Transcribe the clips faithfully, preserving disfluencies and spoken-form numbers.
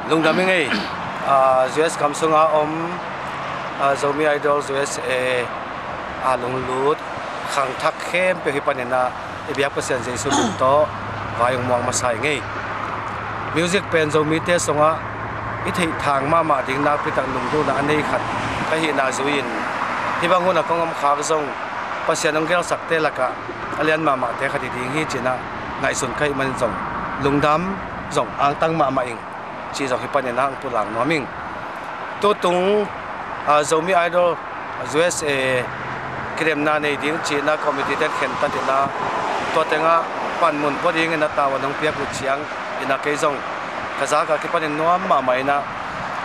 Lungdam ing ei. Ah, U S gam sunga om, ah, Zomi Idol U S A a lunglut khangthak khempeuh hih paninah i biak Pasian Jesu min tawh vai hong muang masa ing ei. Music pen Zomite sungah i theih thang mahmah ding nakpitak lungdamna a nei khat ka hihna zui-in hih bang hunah kong om khak zong Pasian hong gelsakte lakah a lian mahmahte khat hi ding hi cinah ngaihsun ka hih manin zong lungdam zong angtang mahmah ing ci zong hih paninah hong pulak nuam ing. Tutung, ah, Zomi Idol U S A kidemna nei ding cinah committee ten khentat inah tua tengah panmun pua dingin a tavuan hong piak uh ciang inah kei zong ka zak a kipanin nuam mahmah inah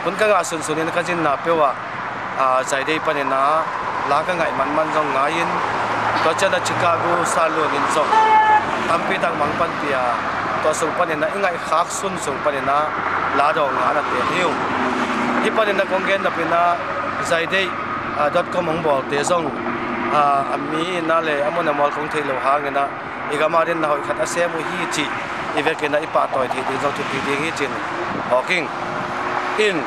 hun ka ngah sunsun in ka zinna peuh ah, ah, Zaidei paninah la ka ngaih manman zong ngai-in tua cianah Chicago Sanlun in zong tampitak mang panpih a tua sung paninah i ngaihkhak sun sung paninah la dawng nga na tel hi uh. Hih paninah kong gen nop inah Zaidei, ah, dot com hong bawlte zong, ah, a mi inah le a mun a mual kong theih loh hanginah i gam adingin na hoih khat a sem uh hi cih i vekinah i pahtawi theih ding zong thupi ding hi cin hawk ing. In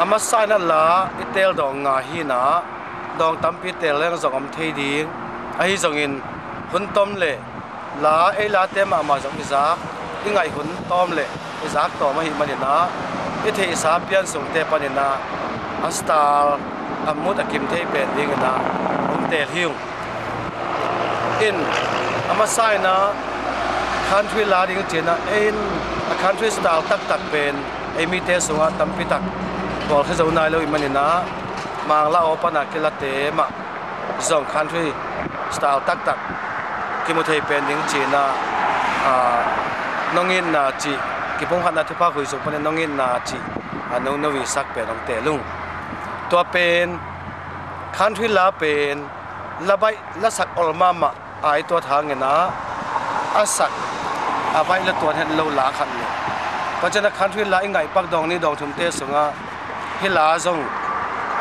a masa inah la i tel dawng nga hinah dawng tampi tel leng zong om thei ding. Ahi zongin hun tom le la ei late mahmah zong i zak i ngaih hun tawm le i zak tawm ahih maninah i theihsa pian sungte paninah a style a mut a kim thei pen dinginah hong tel hi ung. In a masa inah country la ding cinah ei in a country style taktak pen ei mite sungah tampitak bawlkhia zo nai lo ih maninah Mangla aw pana kilate mah zong country style taktak kimu thei pen ding cinah, ah, nong itna cih kipumkhatna thupha khui sung panin nong itna cih, ah, no no i sak pen hong tel ung. Tua pen country la pen la baih la sak ol mahmah ai tuat hanginah a sak a baih la tuan het lo la khat le tua cianah country la i ngaih pak dawng nih dawng thumte sungah hih la zong,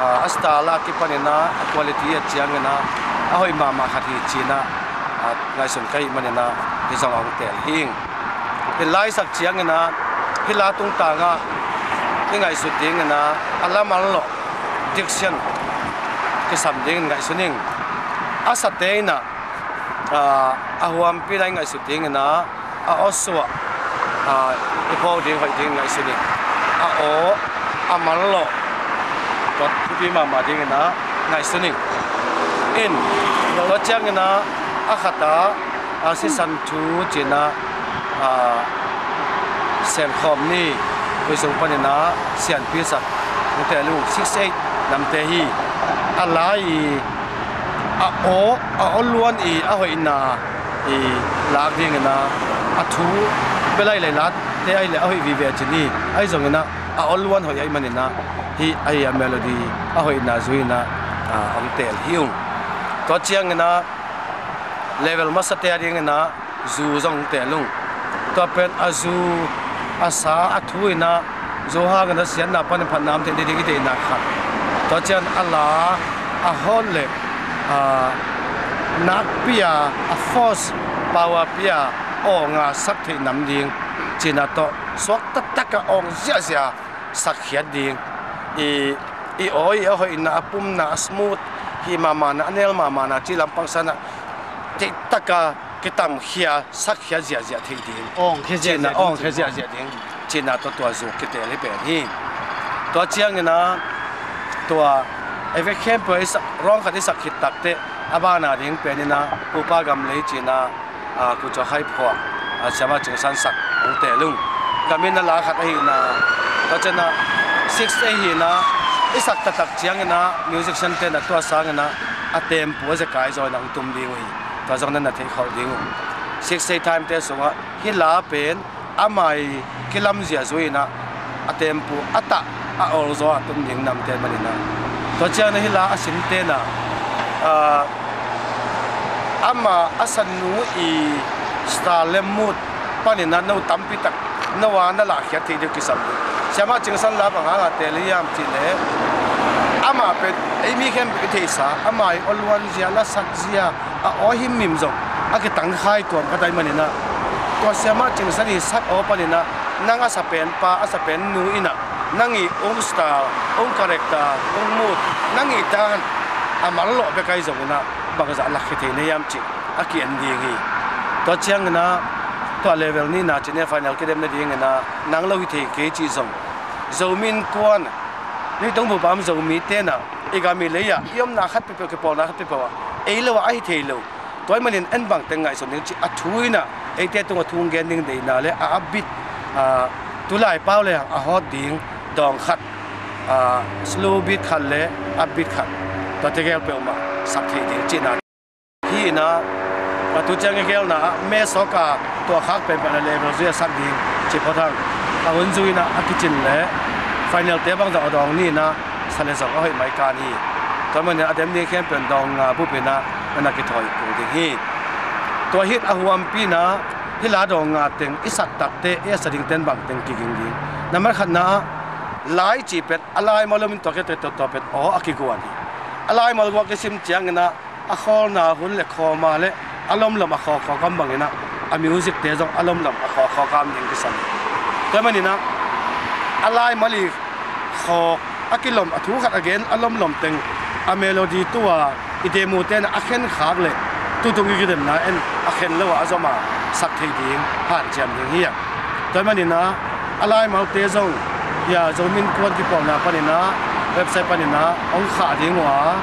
ah, a style a kipaninah a quality a cianginah a hoih mahmah khat hi cinah, ah, ngaihsun ka hih maninah hih zong a hong tel hi ing. Hih la i sak cianginah hih la tungtangah i ngaihsut dinginah a la mal lawh diction kisam dingin ngaihsun ing. A sate inah, ah, a huampi inah i ngaihsut dinginah a aw suah, ah, i phawk ding hoih ding ngaihsun ing. A aw a mal lawh tua thupi mahmah dinginah ngaihsun ing. In tua cianginah a khatah, ah, sisan thu cinah, ah, senkhawm ni khui sung paninah sianpi sak hong tel ung. Six eight namte hi. A la i a aw a aw luan i a hoihna i lak dinginah a thu belailai late ahileh a hoih vive a cin hi. Ahi zonginah a aw luan hoih ahih maninah hih ahi a melody a hoihna zuinah, ah, hong tel hi ung. Tua cianginah level masate a dinginah zu zong hong tel ung. Tua pen a zu a sa a thu inah zu hanginah siatna panin phatna om theih ding i deihna khat. Tua cian a la a hawt le, ah, nakpi a a force power pi a awng a sak theih nam ding cinah tawh suak taktak a awng ziahziah sakkhiat ding. I, i aw i a hoihna a pumna a smooth hih mahmahna a nel mahmahna cih lampang sanah theih taka kitamkhia sakkhiat ziahziah theih ding. Awngkhia ziahziah ding. Awngkhia ziahziah ding. Cinah tua tua zuk kitel hi pen hi. Tua cianginah tua effect khempeuh i sak, rawng khat i sak khit takteh a bana ding peninah Pupa Gamlei cinah, ah, Kucu Khai Phuah, ah, Siamah Cingsan sak hong tel ung. Gamin a la khat ahihna tua cianah six eight hinah i sak taktak cianginah musician tenah tua sanginah a tempo a zekai zawinah hong tum ding uh hi. Tua zong nan na theih khauh ding uh. Six eight time te sungah hih la pen ama i kilamzia zuinah a tempo a tah a awlzaw a tum ding namte maninah tua cianah hih la a sin tenah, ah, ama a sanu i style le mood paninah no tampitak no a na lahkhiat theih ding kisam ding. Siamah Cingsan la bang hanga tel hiam cihleh amah pen ei mi khempeuh i theihsa ama i aw luanzia, lasatzia, a aw himhim zong a kitangkhai tuam khat ahih maninah tua Siamah Cingsan i sak aw paninah Nang a sapen pa, a sapen nu in ah nang i ung style, ung character, ung mood, nang i dan a mallawh bek ahi zongin ah bangzah lakkhia thei na hiam cih a ki-en ding hi. Tua ciangin ah tua level nihna cih ni a final kidem nadingin ah nang lo hi thei kei cih zong Zomi Innkuan, nitung bup a om Zomite in ah i gam i lei ah i omna khat peuhpeuh, kipawlna khat peuhpeuh ah ei lo ah a hi thei lo. Tua ahih manin en bangteng ngaihsun ding cih a thu in ah eite tungah thu hong gen ding deihna le a upbeat, a, tulai pau le a hot ding dawng khat, a, slow beat khat le upbeat khat, tuate gel peuhmah sak thei ding cihna hi in ah, a, tu ciang i gelna ah meh sawk a tua khak penpen a level zui a sak ding cih phot hang. A hun zui in ah a kicin le final te bangzah a dawng ni in ah sa le zong a hoih mai kan hi. Tua manin a dem ding khempeuh in dawng nga bup in ah na kithawi kul ding hi. Tua hi a huampi in ah hih la dawng nga teng i sak takte, i a sa ding ten bangteng kiging ding. Nambat khatna ah lai cih pen a laimal om in tua khit teh tua pen aw a kiguan hi. A laimal guak i sim ciangin ah a khawlna hun le khawma le a lomlom a khawkhawk a om bangin ah a music te zong a lomlom a khawkhawk a om ding kisam hi. Tua manin ah a laimal i khawk a kilom, a thu khat a gen a lomlom teng a melody tua i demu ten a khen khak le tutung i kidemna en a khen lo ah a zom a sak thei ding hanciam ding hi a. Tua manin ah a laimalte zong hia Zomi Innkuan kipawlna panin ah website panin ah hong khah ding uh a,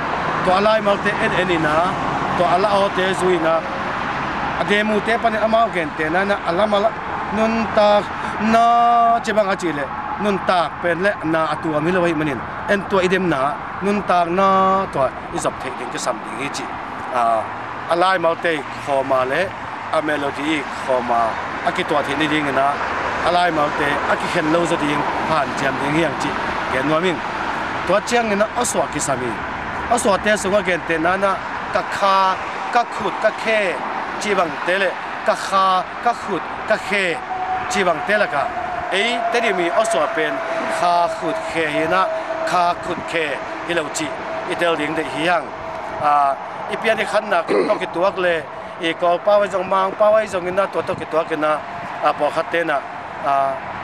tua a laimalte en en in ah tua a la awte zui in ah a demute panin amau gentehna in ah a laimal nuntak na ci bang a cih leh nuntak pen le na a tuam hi lo ahih manin en tua i demna nuntak na tua i zop theih ding kisam ding hi cih, a, a laimalte i khawma le a melody i khawma a kituah theih ni dingin ah a laimalte a kikhen lo zaw ding hanciam ding hi hang cih gen nuam ing. Tua ciangin ah awsuah kisam hi. Awsuahte sungah gentehna in ah ka kha, ka khut, ka khe cih bangte le ka kha, ka khut, ka khe cih bangte lakah ei Tedim i awsuah pen kha khut khe hi in ah kha khut khe hi lo cih i tel ding deih hi hang. A, i pian i khanna tawh kituak le i Kawlpau ahi zong, Mangpau ahi zongin ah tua tawh kituakin ah, a, pawlkhatte in ah, a,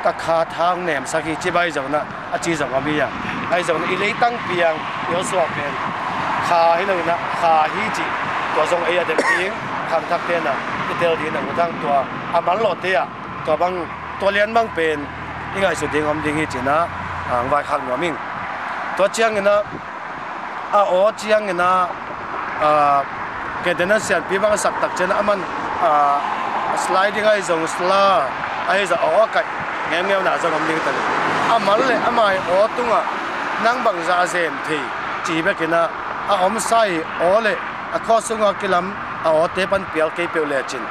ka kha thang nemsak hi ci bang ahi zongin ah a ci zong om hi a. Ahi zongin i leitang piang i awsuah pen kha hi lo in ah kha hi cih tua zong ei a dem ding khangthakte in ah i tel ding in ah ut hang. Tua a manlawhte ah tua bang, tua lian bang pen i ngaihsut ding om ding hi ci in ah, a, hong vaikhak nuam ing. Tua ciangin ah a aw ciangin ah, a, gentehna in siampi bang a sak tak ciangin ah aman, a, sliding ahi zong, slur ahi zong, a aw a kaih ngeungeuna zong om ding ta hi. A mal le ama i aw tungah nang bangzah a zem thei cih bekin ah a omsa i aw le a chord sungah kilam a awte pan pial kei peuh lecin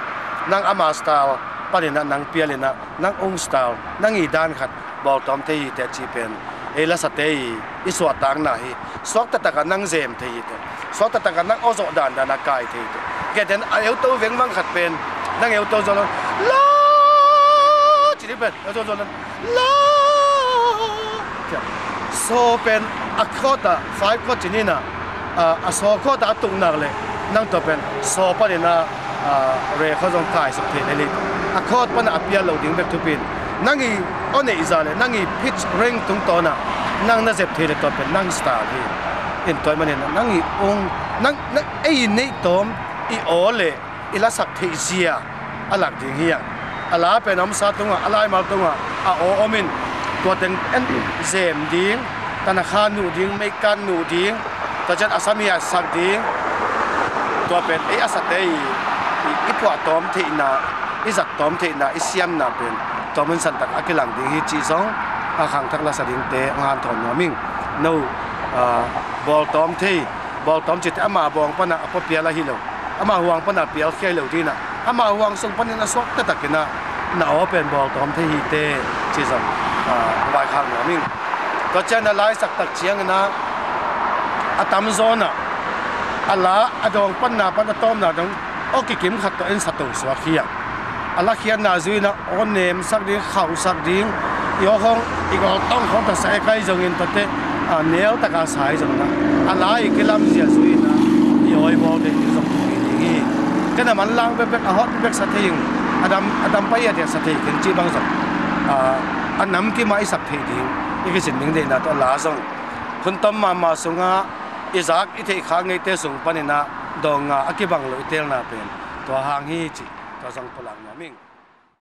nang ama style panin ah nang pial in ah nang ung style, nang i dan khat bawltawm thei hi teh cih pen ei lasate i, i suahtakna hi. Suakta takah nang zem thei hi teh, suakta takah nang awzawh dandan a kai thei hi teh. Gentehna a euto vengvang khat pen nang euto zawh lo, la ci ding pen euto zawh lo, la. Saw pen a chord ah, five chord ci ni in ah, a, a saw chord ah a tuk nak leh nang tua pen saw panin ah, a, re khawng zong kaisuk thei lel hi. A chord pan ah a pial lo ding bek thupi in nang i aw neihzah le nang i pitch range tungtawn ah nang na zep thei leh tua pen nang style hi. In tua ahih manin ah nang i ung, nang, nang ei i neih tawm i aw le i lasak theih zia a lak ding hi a. A la pen a omsa tungah, a laimal tungah a aw om in tua teng en zem ding, tanakha nuh ding, meikan nuh ding, tua ciang a sam i a sak ding, tua pen ei a sate i, i, i phuahtawm theihna, i zattawm theihna, i siamna pen tua mun santak a kilang ding hi cih zong a khangthak lasa dingte hong hanthawn nuam ing. No, a, bawltawm thei, bawltawm cihte ama bawng panah a pua pial ahi lo, ama huang panah pialkhia hi lo ding in ah, ama huang sung panin a suak taktakin ah na aw pen bawltawm thei hi teh cih zong, a, vaikhak nuam ing. Tua ciangin a laisak tak ciangin ah a tamzaw in ah a la a dawng panna pan a tawpna dong aw kikim khat tawh en sa to suak hi a. A lakhiatna zui in ah aw nemsak ding, khauhsak ding, i aw khawng, i gawltawng khawng tawh sa ek ahi zongin tuate, a, nel taka sa ahi zongin ah a la i kilamzia zui in ah i aw i bawl ding zong thupi ding hi. Ken a manlang bekbek, a hot bekbek sa thei ing, a dam, a dam pai a diak sa thei keng cih bang zong A nam kimah i sak theih ding i kicin ding deihna tawh la zong hun tam mahmah sungah i zak i theih khak ngeite sung paninah dawnga a kibang lo i teelna pen tua hang hi cih tua zong pulak nuam ing.